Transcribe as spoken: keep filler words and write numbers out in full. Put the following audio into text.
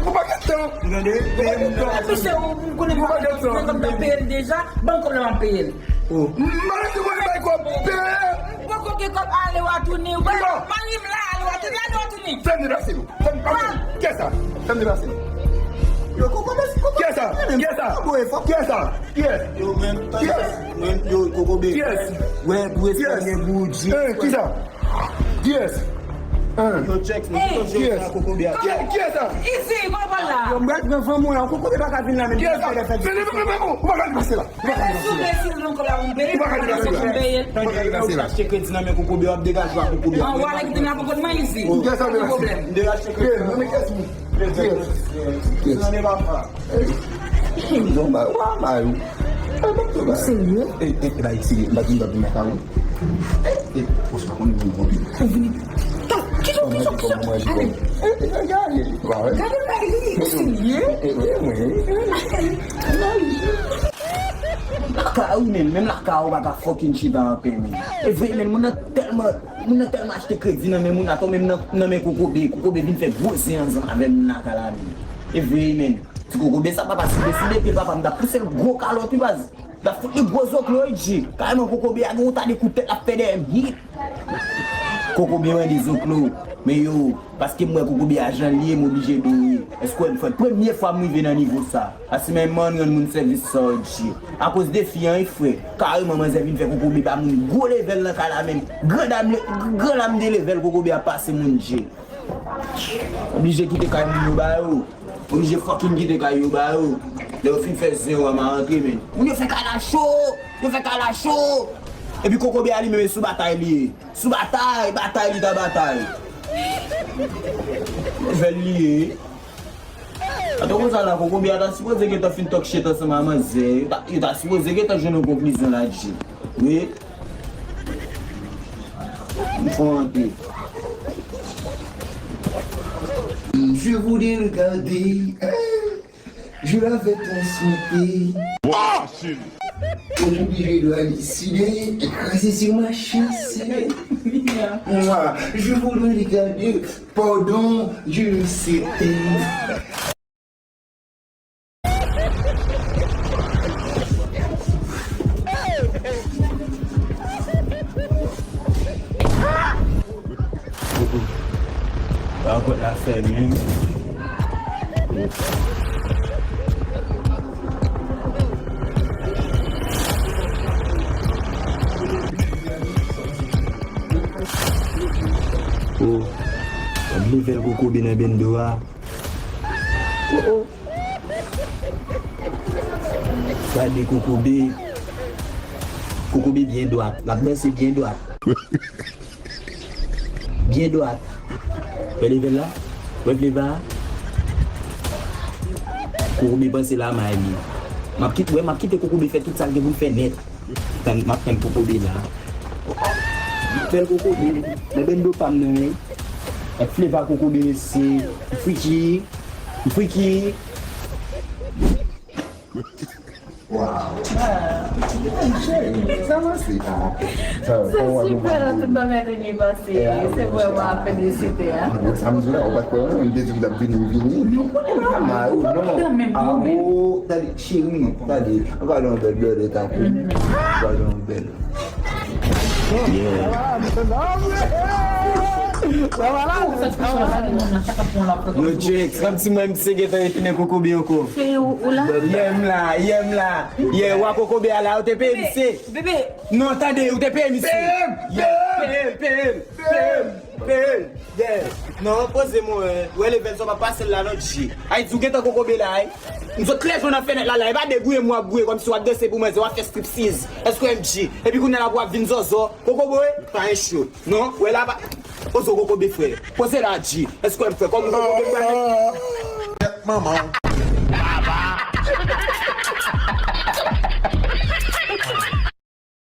Ou pa gen tan. Ou pa gen tan. Misye, ou konnen mwen konn m t ap peye l deja, ban m kòb la m ap peye l. M pa rete wè bay kòb peye. Poko gen kòb ale w a tounen. Manyen m la ale w a tounen, ale w a tounen. Fè m deplase nou. Fè m pase. Kiyès sa? Fè m deplase nou. Yo, koko, mèsi, koko. Kiyès sa? Kiyès sa? Kiyès sa? Kiyès? Yo, men, yo, koko, be. Kiyès? Wè, pou espanye, pou di. Eh, kisa? Kiyès? Hein? Yo, chèk, nou, kiyès sa, koko, be? Kiyès sa? Isi, kòman la? Yo, m pral pran fanm mwen, koko, be pa ka vin la, men. Kiyès sa? Vini, vini, vini, ou pa ka pase la. Ou pa ka deplase la. Ou pa ka deplase la. Ou pa ka deplase la. Achte kredi nan men Kokobe, w ap degaje w ak Kokobe. An, w ale kite m la poko dman isi. Ou gen sa deplase. M degaje achte kredi. Nan men kès ou? Kès? Nan men papa. Non, ba, ou pa bay ou. Serye? E, e, ba, serye. M pa di m pa vin nan kay ou. E, e, ou pa konnen mwen bon. Ou vini. Kijan, kijan, kijan? Ale. E, e, gade. Gade, gade, li serye? E, e, mwen. Lakay ou menm, menm lakay ou pa ka fucking chita anpè menm. E vre menm, moun nan tèlman, moun nan tèlman achte kredi nan men moun nan, atò menm nan, nan men Kokobe, Kokobe vin fè gwo zen ansanm avè moun nan lakay la menm. E vre menm, ti Kokobe sa papa si deside pye papa m t ap pouse l gwo kalòt wi baz. M t ap fout li gwo zoklo wi G. Kareman Kokobe a gen yon ta de kout tèt l ap fè dèyè m hit. Kokobe mande zoklo, men yo, paske m wè Kokobe a jan l ye, m oblije beye. Èske w wè m frè? Premye fwa m rive nan nivo sa. Ase menm m ann rann moun sèvis sa, O G. Akoz de fi an, wi, frè. Kareman, manzè vin fè Kokobe ba moun gwo levèl nan kay la menm. Gran dam, gran dam de levèl Kokobe ap pase moun, G. Oblije kite kay moun yo ba yo. Oblije fucking kite kay yo ba yo. Lè yo fin fè zen yo, m a rantre, men. Moun yo fè kay la cho! Yo fè kay la cho! Epi Kokobe a li menm, e sou batay li ye. Sou batay, batay li ta batay. Levèl li ye. Atò konsa la, Kokobe a ta sipoze gentan fin talk shit ansanm a manzè. Yo ta, yo ta sipoze gentan jwenn yon konklizyon la, G. Wi. M fè yon anpil. Je voudrais regarder, je l'avais transporté. Aujourd'hui, je dois décider et cracher sur ma chaise. Moi, je voudrais regarder, pardon, je le sais. Rakòt la fèmen. Oh, gad levèl Kokobe nan bendo a. Oh, oh. Gade Kokobe. Kokobe byen dwat. L ap danse byen dwat. Byen dwat. Wè levèl la? Wè fleva a? Kokobe panse la may li. M ap kit-, wè, m ap kite Kokobe fè tout sa l gen pou l fè nèt. Tann, m ap tann Kokobe la. Bèl Kokobe. Nan bendo pa m nan, wi. Ak fleva Kokobe, mesye. M friki. M friki. Wow. Cheri, sa pase? Se sipè, tout bagay te byen pase. Se vrèman apelisite, hein. Sa m di la, ou pa t kwè, non, m te di m t ap vini, m vini. Mama, ou non. Awo, tande, cheri, tande. Ou pa nan bèl bèl tankou. Ou pa nan bèl. Yeah. Yo, Jakes, kòm si mwen, misye gentan refine Kokobe ankò. Cheri, ou, ou la? Yeah, m la, yeah, m la. Yeah, wa Kokobe a la, ou te peye misye. Bebe. Non, tande, ou te peye misye. Peye m, peye m, peye m, peye m. Yeah. Non, poze mwen, wè levèl sa w pa pase l la non, G. Ay, di w gentan Kokobe la, ay. M sot klè jwenn nan fenèt la, la. E pa de gouye m w ap gouye kòmsi w ap danse pou manzè, w ap fè striptease. Èske w M G? Epi kounye a la pou w ap vin zòzò. Kokobe, pa en cho. Non, wè la pa. Poze Kokobe frè. Poze la, G. Èske w M frè? Kòm Kokobe frè. Kèt manman w.